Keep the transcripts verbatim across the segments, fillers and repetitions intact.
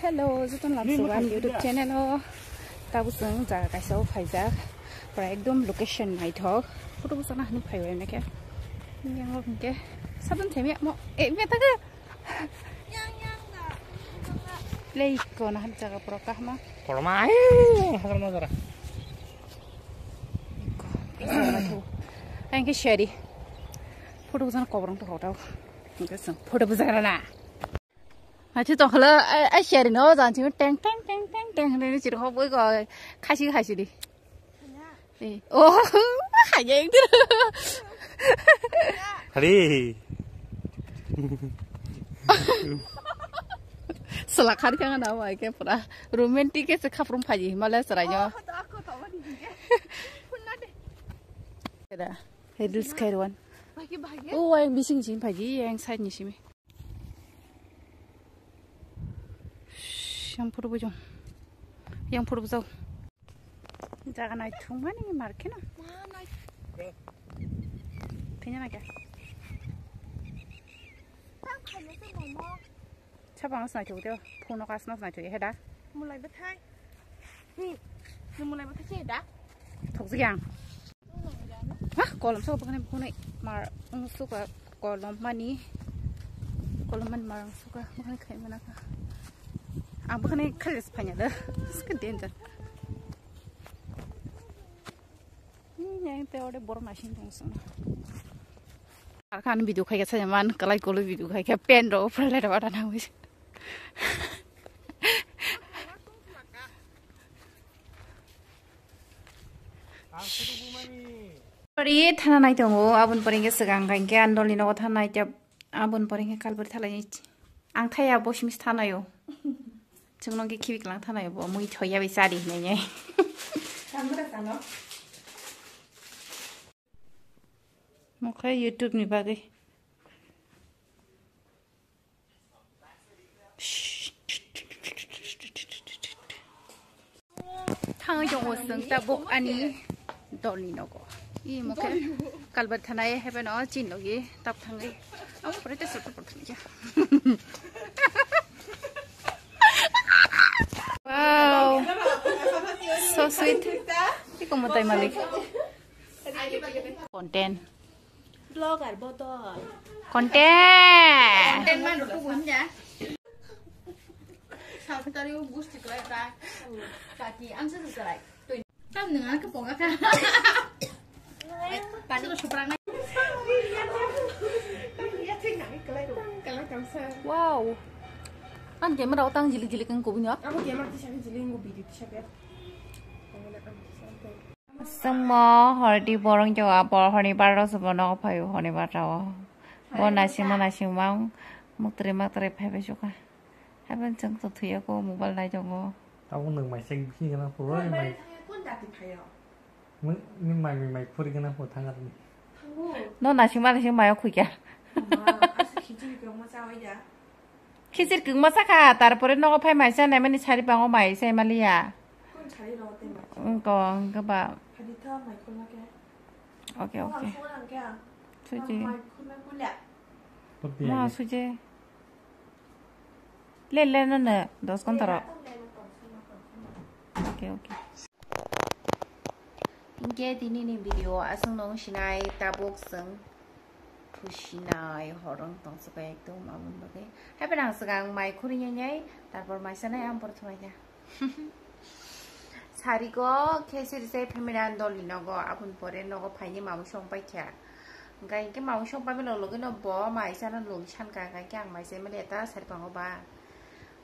Hello, jotono lamsogo ani YouTube channel o. Tabuk chwng jaga kaisa o phaijak. Pura ekdom location naithok. Photo bwsana hinwi phaibai mekhe. Yang o hwnkhe. Sabun themi mo. Eh, beta ga. Lei ko na ham jaga pura kahma. Korma, eh, hajar mo jara. Ang ke share. Photo bwsana kobrong to hotel. Ang ke sang photo bwsana na. Achi to khala ai share no jan chi teng teng teng teng teng ne chi ho boi ko khasi khasi di. Eh, oh, hanya yang tu. Hari. Sela khari kang na wai ke pura romantic ke se khaprum phaji mala sarai no. Reels khairwan. Oh, yang bising jin phaji yang side ni simi. Yang photo bujong. Yang photo bujong. Jaga naithokmani market no. Thina na kya? Chapa ang snai thok teo. Phone no kasna snai thok heda. Mulai bathai. Ni, ni mulai bathai se da. Thok siang. Hah, kolom sok bwkhani bwkhani mar wng suka kolom mani. Kolom mani mar wng suka bwkhani khai mana ka. Ang bwkhani khali se phanya da. Ska danger. Ni yang te ore bor machine tong sung. Arkan video khai ka saya man kalai kolo video khai ka pen ro pura le da wata na wis. Pari thana nai tongo, abun pore hwnkhe swkang hwnkhe andolni nogo thana nai tei abun pore hwnkhe kalbari thalai nai. Ang thaya bo simis thanaio. Chwngno hwnkhe khibi kwlang thanaio bo mui thoya bai chadi hinwi. Mokhe YouTube ni bagwi. Thangwi tongo chwng tabuk ani dolni nogo. I mokhe kalbar thanai hebe no chin logi tab thangwi. Ang pore te sotro por thangya. Wow. So sweet. Iko motai malik. Content. Vlogger botol. Content. Content man tu gun ya. Samtari u gusti kelai ta. Kaki ang sa sa kelai. Tam nang ka poga ka. Tadi lo suprang na. Wow. Kan camera utang jilik jilik ang kubinyo. Aku camera ti sabi jilik ang video ti sabi. Sengmo hordi borong jaga bor honibar rok se bono phaio honibar rok. Bo nasingma nasingma muktri maktri phaibai suka. Haibon chwng to thuya ko mobile nai tongo. Tabuk nwng mai seng bisi gana puro mai. Kon jati phaio? Ni mai mai mai phuri gana puro thangar ni. No nasingma nasingma yo khuikya. Khichir kwma chakha, tarpore nogo phai mai chanai mani sari pango mai sai maliya. Wngko, wngkhe ba. Okay, okay. Suji. Ma, suji. Le, le, no, no, dos konta ro. Okay, okay. Hingke tini ni video aswk no sinai tabuk chwng. Khusinai horong tongsuka ekdom aboni bagwi. Haipeno ang swkang mai khurui nai nai, tarpor mai sanai ang borok thumai kha. Sari go khe siri sai phaimani ang dolni nogo, aboni pore nogo phaini mamung song paikha. Hingkha hinkhe mamung song paimani logino bo mai sana lung sankha, hingkha hinkhe ang mai sai mani eta sari pango ba.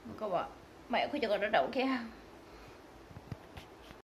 Hingkha bo mai khuijago da dao khe.